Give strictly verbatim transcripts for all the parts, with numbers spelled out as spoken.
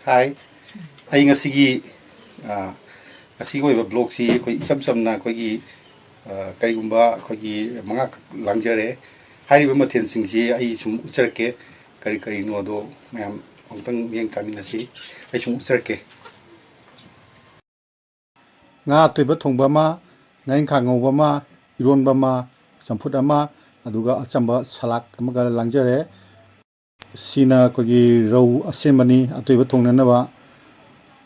ꯍꯥꯏ, ꯑꯩ ꯉꯁꯤꯒꯤ, ꯑ, ꯉꯁꯤꯒꯤ ꯑꯣꯏꯕ ꯕ꯭ꯂꯣꯒꯁꯤ ꯑꯩꯈꯣꯏ ꯏꯆꯝ ꯆꯝꯅ ꯑꯩꯈꯣꯏꯒꯤ, ꯑ, ꯀꯔꯤꯒꯨꯝꯕ ꯑꯩꯈꯣꯏꯒꯤ ꯃꯉꯥꯈꯛ ꯂꯥꯡꯖꯔꯦ꯫ ꯍꯥꯏꯔꯤꯕ ꯃꯊꯦꯜꯁꯤꯡꯁꯤ ꯑꯩ ꯁꯨꯝ ꯎꯠꯆꯔꯛꯀꯦ, ꯀꯔꯤ ꯀꯔꯤꯅꯣꯗꯣ ꯃꯌꯥꯝ ꯑꯃꯨꯛꯇꯪ ꯃꯤꯠꯌꯦꯡ ꯇꯥꯃꯤꯟꯅꯁꯤ꯫ ꯑꯩ ꯁꯨꯝ ꯎꯠꯆꯔꯛꯀꯦ꯫ ꯉꯥ ꯑꯇꯣꯏꯕ ꯊꯣꯡꯕ ꯑꯃ, ꯉꯥꯔꯤꯡꯈꯥ ꯉꯧꯕ ꯑꯃ, ꯏꯔꯣꯟꯕ ꯑꯃ, ꯆꯝꯐꯨꯠ ꯑꯃ, ꯑꯗꯨꯒ ꯑꯆꯝꯕ ꯁꯂꯥꯗ ꯑꯃꯒ ꯂꯥꯡꯖꯔꯦ꯫ ꯁꯤꯅ ꯑꯩꯈꯣꯏꯒꯤ ꯔꯧ ꯑꯁꯤꯟꯕꯅꯤ, ꯑꯇꯣꯏꯕ ꯊꯣꯡꯅꯅꯕ꯫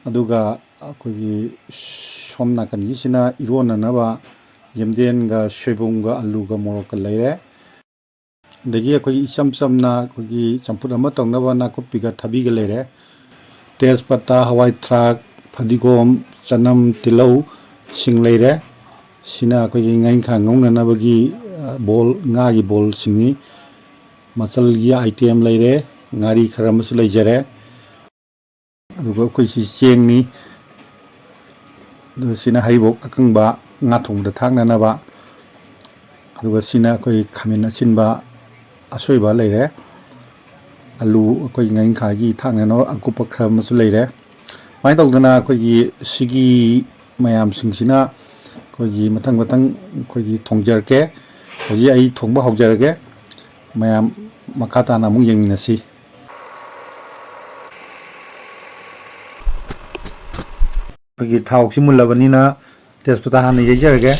ꯑꯗꯨꯒ ꯑꯩꯈꯣꯏꯒꯤ ꯁꯣꯝ ꯅꯥꯀꯟꯒꯤꯁꯤꯅ ꯏꯔꯣꯟꯅꯅꯕ ꯌꯦꯝꯗꯦꯝꯒ ꯁꯣꯏꯕꯨꯝꯒ ꯑꯂꯨꯒ ꯃꯣꯔꯣꯛꯀ ꯂꯩꯔꯦ꯫ ꯑꯗꯒꯤ ꯑꯩꯈꯣꯏꯒꯤ ꯏꯆꯝ ꯆꯝꯅ ꯑꯩꯈꯣꯏꯒꯤ ꯆꯝꯐꯨꯠ ꯑꯃ ꯇꯧꯅꯕ ꯅꯥꯀꯨꯞꯄꯤꯒ ꯊꯕꯤꯒ ꯂꯩꯔꯦ꯫ ꯇꯦꯖꯄꯇꯥ, ꯍꯋꯥꯏ ꯊ꯭ꯔꯥꯛ, ꯐꯗꯤꯒꯣꯝ, ꯆꯅꯝ, ꯇꯤꯜꯍꯧ, ꯁꯤꯡ ꯂꯩꯔꯦ꯫ ꯁꯤꯅ ꯑꯩꯈꯣꯏꯒꯤ ꯉꯥꯔꯤꯡꯈꯥ ꯉꯧꯅꯅꯕꯒꯤ, ꯑ, ꯕꯣꯜ, ꯉꯥꯒꯤ ꯕꯣꯜꯁꯤꯡꯅꯤ꯫ ꯃꯆꯜꯒꯤ ꯑꯥꯏꯇꯦꯝ ꯂꯩꯔꯦ, ꯉꯥꯔꯤ ꯈꯔ ꯑꯃꯁꯨ ꯂꯩꯖꯔꯦ꯫ ꯑꯗꯨꯒ ꯑꯩꯈꯣꯏ ꯁꯤ ꯆꯦꯡꯅꯤ꯫ ꯑꯗꯨꯒ ꯁꯤꯅ ꯍꯩꯔꯤꯕꯣꯞ ꯑꯀꯪꯕ ꯉꯥ ꯊꯣꯡꯕꯗ ꯊꯥꯛꯅꯅꯕ꯫ ꯑꯗꯨꯒ ꯁꯤꯅ ꯑꯩꯈꯣꯏ ꯈꯥꯃꯦꯟ ꯑꯁꯤꯟꯕ ꯑꯁꯣꯏꯕ ꯂꯩꯔꯦ꯫ ꯑꯂꯨ ꯑꯩꯈꯣꯏ ꯉꯥꯔꯤꯡꯈꯥꯒꯤ ꯊꯥꯛꯅꯅꯕ ꯑꯀꯨꯞꯄ ꯈꯔ ꯑꯃꯁꯨ ꯂꯩꯔꯦ꯫ ꯁꯨꯃꯥꯏꯅ ꯇꯧꯗꯅ ꯑꯩꯈꯣꯏꯒꯤ ꯁꯤꯒꯤ ꯃꯌꯥꯝꯁꯤꯡꯁꯤꯅ ꯑꯩꯈꯣꯏꯒꯤ ꯃꯊꯪ ꯃꯊꯪ ꯑꯩꯈꯣꯏꯒꯤ ꯊꯣꯡꯖꯔꯛꯀꯦ꯫ ꯍꯧꯖꯤꯛ ꯑꯩ ꯊꯣꯡꯕ ꯍꯧꯖꯔꯒꯦ꯫ ꯃꯌꯥꯝ ꯃꯈꯥ ꯇꯥꯅ ꯑꯃꯨꯛ ꯌꯦꯡꯃꯤꯟꯅꯁꯤ꯫ ꯑꯩꯈꯣꯏꯒꯤ ꯊꯥꯎꯁꯤ ꯃꯨꯜꯂꯕꯅꯤꯅ ꯇꯦꯖꯄꯇꯥ ꯍꯥꯟꯅ ꯌꯩꯖꯔꯒꯦ꯫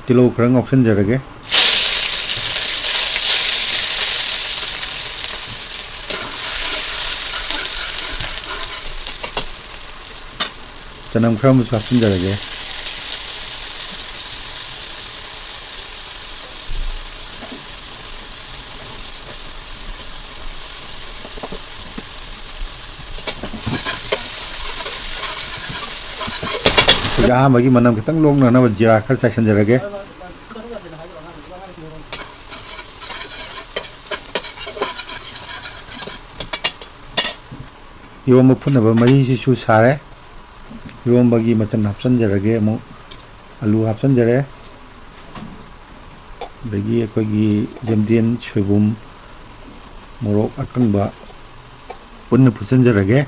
ꯇꯤꯜꯍꯧ ꯈꯔ ꯉꯧꯁꯟꯖꯔꯒꯦ꯫ ꯆꯅꯝ ꯈꯔ ꯑꯃꯁꯨ ꯍꯥꯞꯆꯤꯟꯖꯔꯒꯦ꯫ ꯑꯩꯈꯣꯏꯒꯤ ꯑꯍꯥꯟꯕꯒꯤ ꯃꯅꯝ ꯈꯤꯇꯪ ꯂꯣꯛꯅꯅꯕ ꯖꯤꯔꯥ ꯈꯔ ꯆꯥꯏꯁꯤꯟꯖꯔꯒꯦ꯫ ꯏꯔꯣꯝꯕ ꯐꯨꯠꯅꯕ ꯃꯍꯤꯁꯤꯁꯨ ꯁꯥꯔꯦ꯫ ꯏꯔꯣꯝꯕꯒꯤ ꯃꯆꯜ ꯍꯥꯞꯆꯤꯟꯖꯔꯒꯦ꯫ ꯑꯃꯨꯛ ꯑꯂꯨ ꯍꯥꯞꯆꯤꯟꯖꯔꯦ, ꯑꯗꯒꯤ ꯑꯩꯈꯣꯏꯒꯤ ꯌꯦꯝꯗꯦꯝ, ꯁꯣꯏꯕꯨꯝ, ꯃꯣꯔꯣꯛ ꯑꯀꯪꯕ ꯄꯨꯟꯅ ꯐꯨꯠꯆꯤꯟꯖꯔꯒꯦ꯫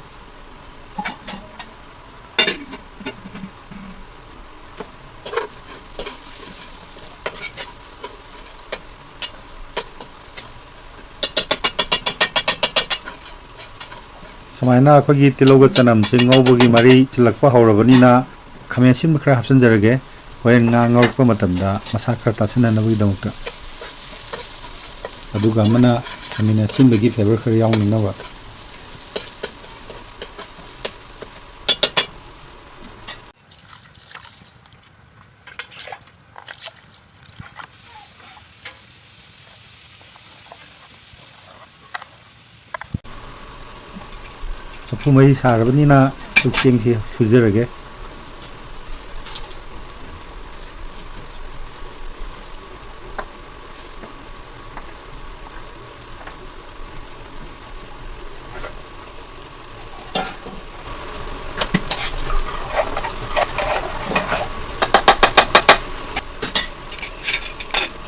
ꯁꯨꯃꯥꯏꯅ ꯑꯩꯈꯣꯏꯒꯤ ꯇꯤꯜꯍꯧꯒ ꯆꯅꯝꯁꯦ ꯉꯧꯕꯒꯤ ꯃꯔꯤ ꯆꯤꯜꯂꯛꯄ ꯍꯧꯔꯕꯅꯤꯅ, ꯈꯥꯃꯦꯟ ꯑꯁꯤꯟꯕ ꯈꯔ ꯍꯥꯞꯆꯤꯟꯖꯔꯒꯦ, ꯍꯣꯔꯦꯟ ꯉꯥ ꯉꯧꯔꯛꯄ ꯃꯇꯝꯗ ꯃꯁꯥ ꯈꯔ ꯇꯥꯁꯤꯟꯅꯅꯕꯒꯤꯗꯃꯛꯇ꯫ ꯑꯗꯨꯒ ꯑꯃꯅ ꯈꯥꯃꯦꯟ ꯑꯁꯤꯟꯕꯒꯤ flavour ꯈꯔ ꯌꯥꯎꯅꯅꯕ꯫ ꯆꯐꯨ ꯃꯩ ꯁꯥꯔꯕꯅꯤꯅ ꯑꯩꯈꯣꯏ ꯆꯦꯡꯁꯤ ꯁꯨꯖꯔꯒꯦ꯫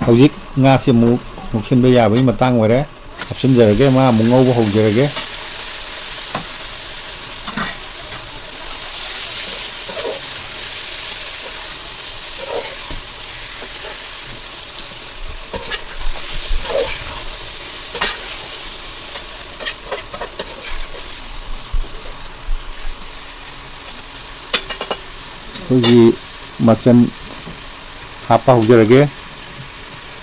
ꯍꯧꯖꯤꯛ ꯉꯥꯁꯤ ꯑꯃꯨꯛ ꯉꯧꯁꯤꯟꯕ ꯌꯥꯕꯒꯤ ꯃꯇꯥꯡ ꯑꯣꯏꯔꯦ꯫ ꯍꯥꯞꯆꯤꯟꯖꯔꯒꯦ, ꯃꯥ ꯑꯃꯨꯛ ꯉꯧꯕ ꯍꯧꯖꯔꯒꯦ꯫ ꯑꯩꯈꯣꯏꯒꯤ ꯃꯆꯜ ꯍꯥꯞꯄ ꯍꯧꯖꯔꯒꯦ꯫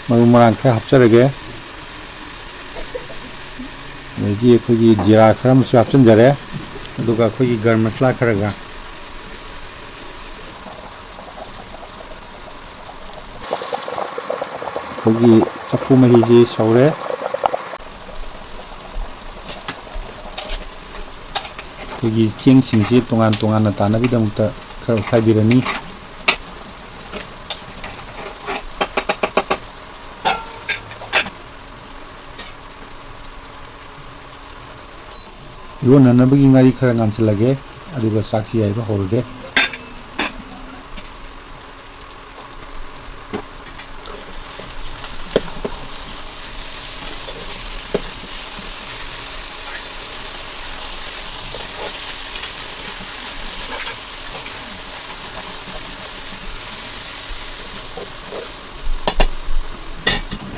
ꯃꯔꯨ ꯃꯔꯥꯡ ꯈꯔ ꯍꯥꯞꯆꯔꯒꯦ꯫ ꯑꯗꯒꯤ ꯑꯩꯈꯣꯏꯒꯤ ꯖꯤꯔꯥ ꯈꯔ ꯑꯃꯁꯨ ꯍꯥꯞꯆꯤꯟꯖꯔꯦ꯫ ꯑꯗꯨꯒ ꯑꯩꯈꯣꯏꯒꯤ ꯒꯔꯝ ꯃꯁꯥꯂꯥ ꯈꯔꯒ꯫ ꯑꯩꯈꯣꯏꯒꯤ ꯆꯐꯨ ꯃꯍꯤꯁꯤ ꯁꯧꯔꯦ꯫ ꯑꯩꯈꯣꯏꯒꯤ ꯆꯦꯡꯁꯤꯡꯁꯤ ꯇꯣꯉꯥꯟ ꯇꯣꯉꯥꯟꯅ ꯇꯥꯅꯕꯒꯤꯗꯃꯛꯇ ꯈꯔ ꯑꯣꯠꯈꯥꯏꯕꯤꯔꯅꯤ꯫ ꯏꯔꯣꯟꯅꯅꯕꯒꯤ ꯉꯥꯔꯤ ꯈꯔ ꯉꯥꯟꯁꯤꯜꯂꯒꯦ, ꯑꯗꯨꯒ ꯆꯥꯛꯁꯤ ꯌꯥꯏꯕ ꯍꯧꯔꯒꯦ꯫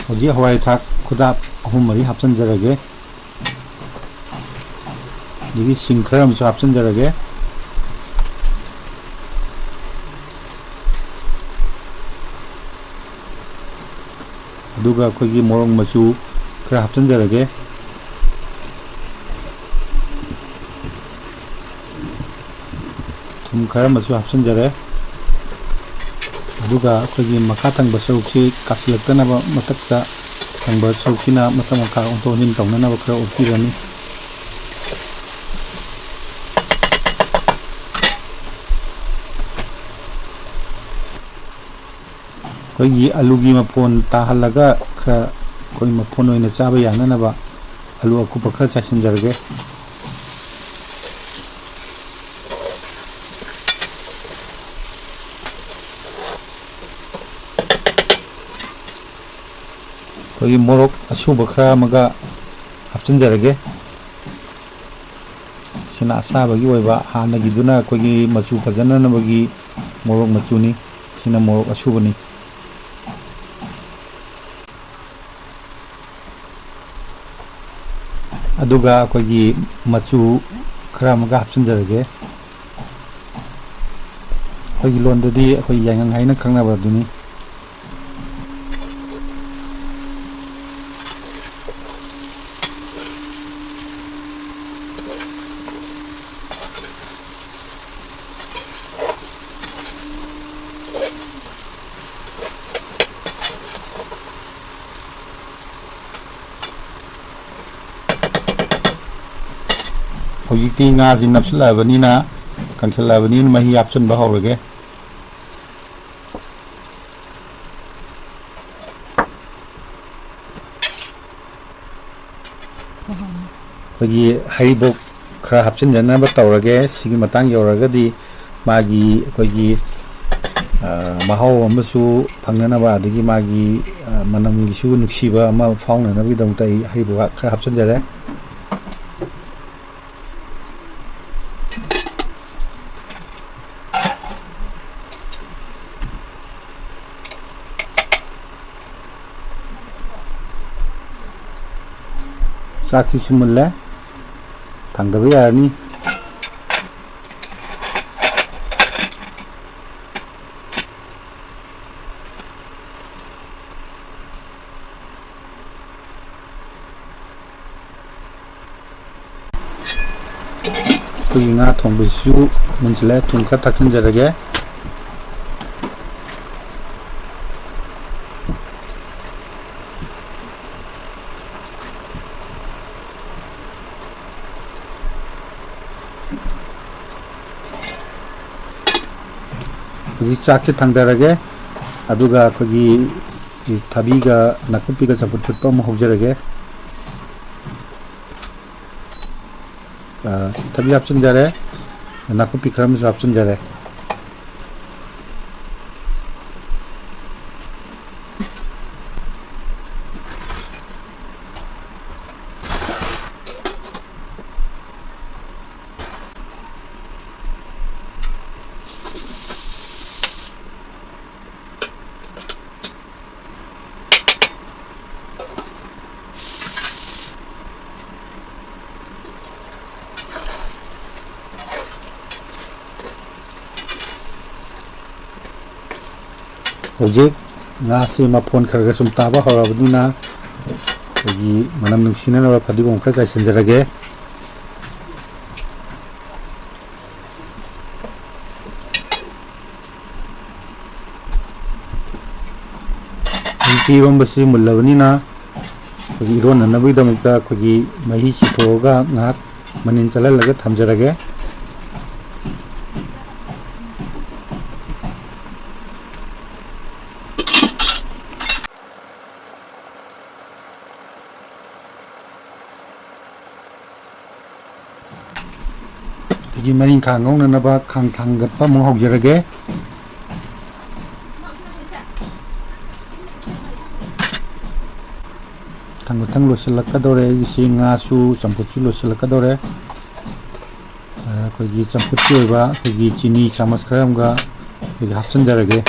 ꯍꯧꯖꯤꯛ ꯍꯋꯥꯏ ꯊ꯭ꯔꯥꯛ ꯈꯨꯗꯥꯞ ꯑꯍꯨꯝ ꯃꯔꯤ ꯍꯥꯞꯆꯤꯟꯖꯔꯒꯦ꯫ ꯑꯗꯒꯤ ꯁꯤꯡ ꯈꯔ ꯑꯃꯁꯨ ꯍꯥꯞꯆꯤꯟꯖꯔꯒꯦ꯫ ꯑꯗꯨꯒ ꯑꯩꯈꯣꯏꯒꯤ ꯃꯣꯔꯣꯛ ꯃꯆꯨ ꯈꯔ ꯍꯥꯞꯆꯤꯟꯖꯔꯒꯦ꯫ ꯊꯨꯝ ꯈꯔ ꯑꯃꯁꯨ ꯍꯥꯞꯆꯤꯟꯖꯔꯦ꯫ ꯑꯗꯨꯒ ꯑꯩꯈꯣꯏꯒꯤ ꯃꯈꯥ ꯊꯪꯕ ꯁꯔꯨꯛꯁꯤ ꯀꯥꯁꯤꯜꯂꯛꯇꯅꯕ ꯃꯊꯛꯇ ꯊꯪꯕ ꯁꯔꯨꯛꯁꯤꯅ ꯃꯊꯛ ꯃꯈꯥ ꯑꯣꯟꯊꯣꯛ ꯑꯣꯟꯁꯤꯟ ꯇꯧꯅꯅꯕ ꯈꯔ ꯑꯣꯠꯄꯤꯔꯅꯤ꯫ ꯑꯩꯈꯣꯏꯒꯤ ꯑꯂꯨꯒꯤ ꯃꯐꯣꯟ ꯇꯥꯍꯜꯂꯒ ꯈꯔ ꯑꯩꯈꯣꯏ ꯃꯐꯣꯟ ꯑꯣꯏꯅ ꯆꯥꯕ ꯌꯥꯅꯅꯕ ꯑꯂꯨ ꯑꯀꯨꯞꯄ ꯈꯔ ꯆꯥꯏꯁꯤꯟꯖꯔꯒꯦ꯫ ꯑꯩꯈꯣꯏꯒꯤ ꯃꯣꯔꯣꯛ ꯑꯁꯨꯕ ꯈꯔ ꯑꯃꯒ ꯍꯥꯞꯆꯤꯟꯖꯔꯒꯦ꯫ ꯁꯤꯅ ꯑꯁꯥꯕꯒꯤ ꯑꯣꯏꯕ, ꯍꯥꯟꯅꯒꯤꯗꯨꯅ ꯑꯩꯈꯣꯏꯒꯤ ꯃꯆꯨ ꯐꯖꯅꯅꯕꯒꯤ ꯃꯣꯔꯣꯛ ꯃꯆꯨꯅꯤ, ꯁꯤꯅ ꯃꯣꯔꯣꯛ ꯑꯁꯨꯕꯅꯤ꯫ ꯑꯗꯨꯒ ꯑꯩꯈꯣꯏꯒꯤ ꯃꯆꯨ ꯈꯔ ꯑꯃꯒ ꯍꯥꯞꯆꯤꯟꯖꯔꯒꯦ꯫ ꯑꯩꯈꯣꯏꯒꯤ ꯂꯣꯟꯗꯗꯤ ꯑꯩꯈꯣꯏ ꯌꯥꯏꯉꯪ ꯍꯥꯏꯅ ꯈꯪꯅꯕ ꯑꯗꯨꯅꯤ꯫ ꯍꯧꯖꯤꯛꯇꯤ ꯉꯥꯁꯤ ꯅꯞꯁꯤꯜꯂꯛꯑꯕꯅꯤꯅ, ꯀꯪꯁꯤꯜꯂꯛꯑꯕꯅꯤꯅ ꯃꯍꯤ ꯍꯥꯞꯆꯤꯟꯕ ꯍꯧꯔꯒꯦ꯫ ꯑꯩꯈꯣꯏꯒꯤ ꯍꯩꯔꯤꯕꯣꯞ ꯈꯔ ꯍꯥꯞꯆꯤꯟꯖꯅꯕ ꯇꯧꯔꯒꯦ꯫ ꯁꯤꯒꯤ ꯃꯇꯥꯡ ꯌꯧꯔꯒꯗꯤ ꯃꯥꯒꯤ ꯑꯩꯈꯣꯏꯒꯤ, ꯑ, ꯃꯍꯥꯎ ꯑꯃꯁꯨ ꯐꯪꯅꯅꯕ, ꯑꯗꯒꯤ ꯃꯥꯒꯤ, ꯑ, ꯃꯅꯝꯒꯤꯁꯨ ꯅꯨꯡꯁꯤꯕ ꯑꯃ ꯐꯥꯎꯅꯅꯕꯒꯤꯗꯃꯛꯇ ꯑꯩ ꯍꯩꯔꯤꯕꯣꯞ ꯈꯔ ꯍꯥꯞꯆꯤꯟꯖꯔꯦ꯫ ꯆꯥꯛꯁꯤꯁꯨ ꯃꯨꯜꯂꯦ, ꯊꯥꯡꯗꯕ ꯌꯥꯔꯅꯤ꯫ ꯑꯩꯈꯣꯏꯒꯤ ꯉꯥ ꯊꯣꯡꯕꯁꯤꯁꯨ ꯃꯨꯟꯁꯤꯜꯂꯦ, ꯊꯨꯝ ꯈꯔ ꯊꯥꯛꯆꯤꯟꯖꯔꯒꯦ꯫ ꯍꯧꯖꯤꯛ ꯆꯥꯛꯁꯦ ꯊꯥꯡꯗꯔꯒꯦ, ꯑꯗꯨꯒ ꯑꯩꯈꯣꯏꯒꯤ ꯊꯕꯤꯒ ꯅꯥꯀꯨꯞꯄꯤꯒ ꯆꯝꯐꯨꯠ ꯐꯨꯠꯄ ꯑꯃ ꯍꯧꯖꯔꯒꯦ꯫ ꯑ, ꯊꯕꯤ ꯍꯥꯞꯆꯤꯟꯖꯔꯦ, ꯅꯥꯀꯨꯞꯄꯤ ꯈꯔ ꯑꯃꯁꯨ ꯍꯥꯞꯆꯤꯟꯖꯔꯦ꯫ ꯍꯧꯖꯤꯛ ꯉꯥꯁꯤ ꯃꯐꯣꯟ ꯈꯔ ꯈꯔ ꯁꯨꯝ ꯇꯥꯕ ꯍꯧꯔꯕꯅꯤꯅ, ꯑꯩꯈꯣꯏꯒꯤ ꯃꯅꯝ ꯅꯨꯡꯁꯤꯅꯅꯕ ꯐꯗꯤꯒꯣꯝ ꯈꯔ ꯆꯥꯏꯁꯤꯟꯖꯔꯒꯦ꯫ ꯍꯧꯖꯤꯛꯇꯤ ꯏꯔꯣꯝꯕꯁꯤ ꯃꯨꯜꯂꯕꯅꯤꯅ, ꯑꯩꯈꯣꯏꯒꯤ ꯏꯔꯣꯟꯅꯅꯕꯒꯤꯗꯃꯛꯇ ꯑꯩꯈꯣꯏꯒꯤ ꯃꯍꯤ ꯆꯤꯊꯣꯛꯑꯒ ꯉꯥꯏꯍꯥꯛ ꯃꯅꯤꯟ ꯆꯠꯍꯜꯂꯒ ꯊꯝꯖꯔꯒꯦ꯫ ꯑꯗꯒꯤ ꯃꯔꯤꯡꯈꯥ ꯉꯧꯅꯅꯕ ꯈꯥꯡ ꯊꯥꯡꯒꯠꯄ ꯑꯃꯨꯛ ꯍꯧꯖꯔꯒꯦ꯫ ꯃꯊꯪ ꯃꯊꯪ ꯂꯣꯏꯁꯤꯜꯂꯛꯀꯗꯧꯔꯦ꯫ ꯑꯩꯒꯤꯁꯤ ꯉꯥꯁꯨ ꯆꯝꯐꯨꯠꯁꯨ ꯂꯣꯏꯁꯤꯜꯂꯛꯀꯗꯧꯔꯦ꯫ ꯑ, ꯑꯩꯈꯣꯏꯒꯤ ꯆꯝꯐꯨꯠꯀꯤ ꯑꯣꯏꯕ ꯑꯩꯈꯣꯏꯒꯤ ꯆꯤꯅꯤ ꯆꯥꯃꯁ ꯈꯔ ꯑꯃꯒ ꯑꯩꯈꯣꯏꯒꯤ ꯍꯥꯞꯆꯤꯟꯖꯔꯒꯦ꯫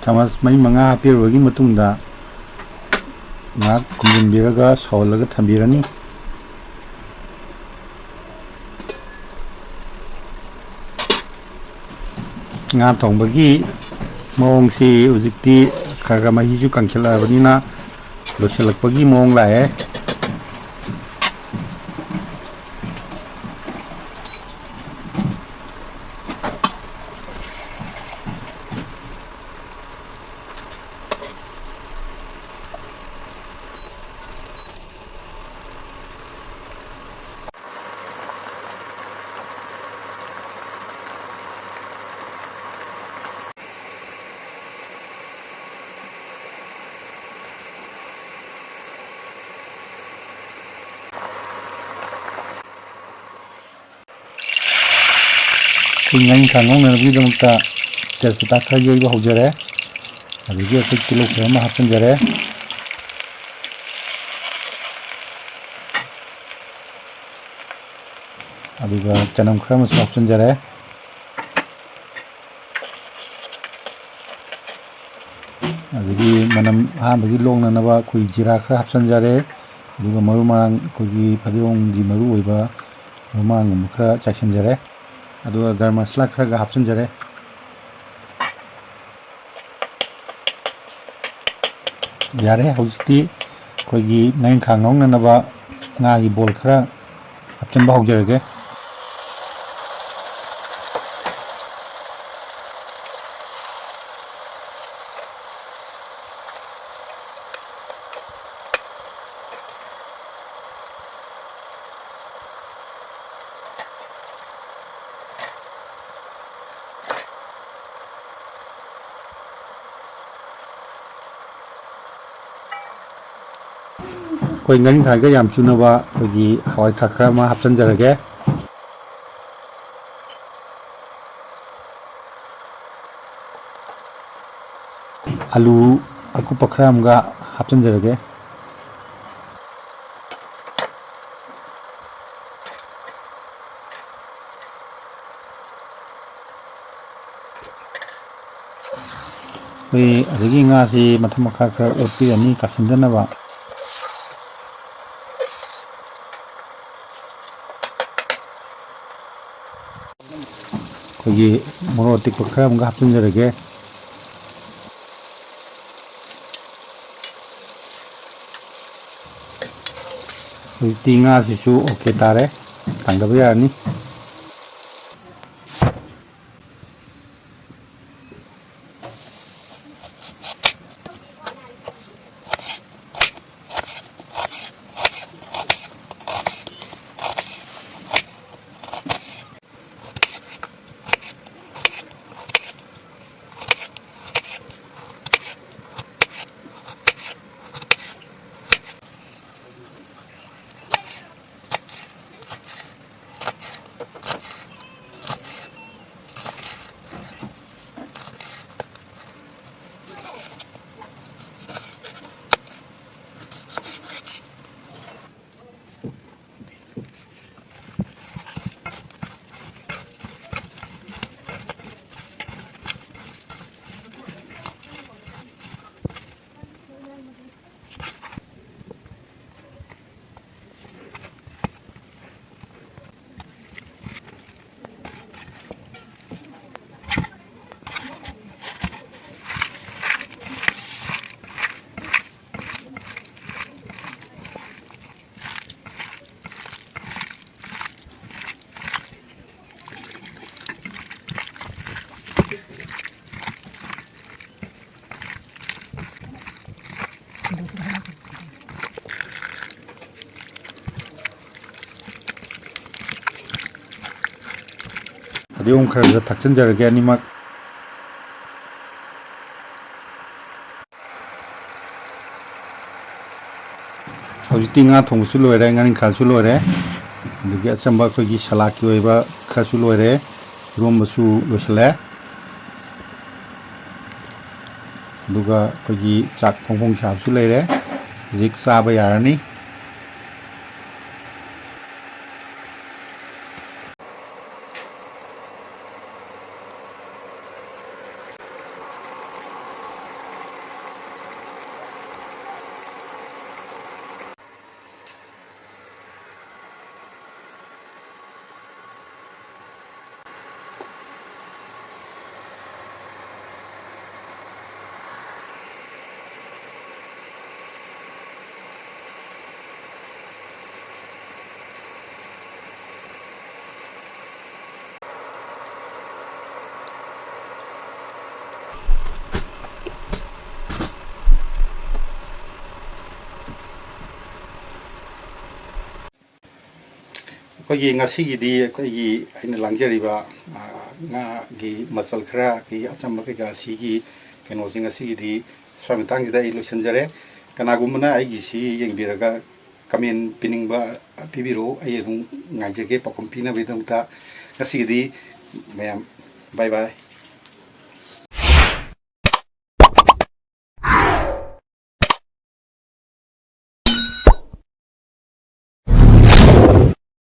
ꯆꯥꯃꯁ ꯃꯔꯤ ꯃꯉꯥ ꯍꯥꯞꯄꯤꯔꯕꯒꯤ ꯃꯇꯨꯡꯗ ꯉꯥꯏꯍꯥꯛ ꯈꯨꯝꯖꯤꯟꯕꯤꯔꯒ ꯁꯧꯍꯜꯂꯒ ꯊꯝꯕꯤꯔꯅꯤ꯫ ꯉꯥ ꯊꯣꯡꯕꯒꯤ ꯃꯑꯣꯡꯁꯤ ꯍꯧꯖꯤꯛꯇꯤ ꯈꯔ ꯈꯔ ꯃꯍꯤꯁꯨ ꯀꯪꯁꯤꯜꯂꯛꯑꯕꯅꯤꯅ ꯂꯣꯏꯁꯤꯜꯂꯛꯄꯒꯤ ꯃꯑꯣꯡ ꯂꯥꯛꯑꯦ꯫ ꯑꯩꯈꯣꯏ ꯉꯥꯔꯤꯡꯈꯥ ꯉꯧꯅꯅꯕꯒꯤꯗꯃꯛꯇ ꯇꯦꯖꯄꯇꯥ ꯈꯔ ꯌꯩꯕ ꯍꯧꯖꯔꯦ꯫ ꯑꯗꯒꯤ ꯑꯩꯈꯣꯏ ꯇꯤꯜꯍꯧ ꯈꯔ ꯑꯃ ꯍꯥꯞꯆꯤꯟꯖꯔꯦ꯫ ꯑꯗꯨꯒ ꯆꯅꯝ ꯈꯔ ꯑꯃꯁꯨ ꯍꯥꯞꯆꯤꯟꯖꯔꯦ꯫ ꯑꯗꯒꯤ ꯃꯅꯝ ꯑꯍꯥꯟꯕꯒꯤ ꯂꯣꯛꯅꯅꯕ ꯑꯩꯈꯣꯏ ꯖꯤꯔꯥ ꯈꯔ ꯍꯥꯞꯆꯤꯟꯖꯔꯦ꯫ ꯑꯗꯨꯒ ꯃꯔꯨ ꯃꯔꯥꯡ, ꯑꯩꯈꯣꯏꯒꯤ ꯐꯗꯤꯒꯣꯝꯒꯤ ꯃꯔꯨ ꯑꯣꯏꯕ ꯃꯔꯨ ꯃꯔꯥꯡꯒꯨꯝꯕ ꯈꯔ ꯆꯥꯏꯁꯤꯟꯖꯔꯦ꯫ ꯑꯗꯨꯒ ꯒꯔꯝ ꯃꯁꯂꯥ ꯈꯔꯒ ꯍꯥꯞꯆꯤꯟꯖꯔꯦ꯫ ꯌꯥꯔꯦ, ꯍꯧꯖꯤꯛꯇꯤ ꯑꯩꯈꯣꯏꯒꯤ ꯉꯥꯔꯤꯡꯈꯥ ꯉꯧꯅꯅꯕ ꯉꯥꯒꯤ ꯕꯣꯜ ꯈꯔ ꯍꯥꯞꯆꯤꯟꯕ ꯍꯧꯖꯔꯒꯦ꯫ ꯑꯩꯈꯣꯏ ꯉꯥꯔꯤꯡꯈꯥꯒ ꯌꯥꯝ ꯆꯨꯅꯕ ꯑꯩꯈꯣꯏꯒꯤ ꯍꯋꯥꯏ ꯊ꯭ꯔꯥꯛ ꯈꯔ ꯑꯃ ꯍꯥꯞꯆꯤꯟꯖꯔꯒꯦ꯫ ꯑꯂꯨ ꯑꯀꯨꯞꯄ ꯈꯔ ꯑꯃꯒ ꯍꯥꯞꯆꯤꯟꯖꯔꯒꯦ꯫ ꯑꯩꯈꯣꯏ ꯑꯗꯒꯤ ꯉꯥꯁꯤ ꯃꯊꯛ ꯃꯈꯥ ꯈꯔ ꯑꯣꯠꯄꯤꯔꯅꯤ ꯀꯥꯁꯤꯟꯗꯅꯕ꯫ ꯑꯩꯈꯣꯏꯒꯤ ꯃꯣꯔꯣꯛ ꯑꯇꯦꯛꯄ ꯈꯔ ꯑꯃꯒ ꯍꯥꯞꯆꯤꯟꯖꯔꯒꯦ꯫ ꯍꯧꯖꯤꯛꯇꯤ ꯉꯥꯁꯤꯁꯨ ꯑꯣꯀꯦ ꯇꯥꯔꯦ, ꯊꯥꯡꯗꯕ ꯌꯥꯔꯅꯤ꯫ ꯐꯗꯤꯒꯣꯝ ꯈꯔ ꯈꯔ ꯊꯥꯛꯆꯤꯟꯖꯔꯒꯦ ꯑꯅꯤꯃꯛ꯫ ꯍꯧꯖꯤꯛꯇꯤ ꯉꯥ ꯊꯣꯡꯕꯁꯨ ꯂꯣꯏꯔꯦ, ꯉꯥꯔꯤꯡꯈꯥꯁꯨ ꯂꯣꯏꯔꯦ, ꯑꯗꯒꯤ ꯑꯆꯝꯕ ꯑꯩꯈꯣꯏꯒꯤ ꯁꯂꯥꯠꯀꯤ ꯑꯣꯏꯕ ꯈꯔꯁꯨ ꯂꯣꯏꯔꯦ, ꯏꯔꯣꯝꯕꯁꯨ ꯂꯣꯏꯁꯤꯜꯂꯦ, ꯑꯗꯨꯒ ꯑꯩꯈꯣꯏꯒꯤ ꯆꯥꯛ ꯐꯣꯡ ꯐꯣꯡ ꯁꯥꯕꯁꯨ ꯂꯩꯔꯦ꯫ ꯍꯧꯖꯤꯛ ꯆꯥꯕ ꯌꯥꯔꯅꯤ꯫ ꯑꯩꯈꯣꯏꯒꯤ ꯉꯁꯤꯒꯤꯗꯤ ꯑꯩꯈꯣꯏꯒꯤ ꯑꯩꯅ ꯂꯥꯡꯖꯔꯤꯕ, ꯑ, ꯉꯥꯒꯤ ꯃꯆꯜ ꯈꯔ, ꯑꯩꯈꯣꯏꯒꯤ ꯑꯆꯝꯕ ꯀꯩꯀꯥ ꯁꯤꯒꯤ ꯀꯩꯅꯣꯁꯦ ꯉꯁꯤꯒꯤꯗꯤ ꯁ꯭ꯋꯥꯏ ꯃꯇꯥꯡꯁꯤꯗ ꯑꯩ ꯂꯣꯏꯁꯤꯟꯖꯔꯦ꯫ ꯀꯅꯥꯒꯨꯝꯕꯅ ꯑꯩꯒꯤꯁꯤ ꯌꯦꯡꯕꯤꯔꯒ comment ꯄꯤꯅꯤꯡꯕ ꯄꯤꯕꯤꯔꯛꯎ, ꯑꯩ ꯑꯗꯨꯝ ꯉꯥꯏꯖꯒꯦ ꯄꯥꯎꯈꯨꯝ ꯄꯤꯅꯕꯒꯤꯗꯃꯛꯇ꯫ ꯉꯁꯤꯒꯤꯗꯤ ꯃꯌꯥꯝ bye bye꯫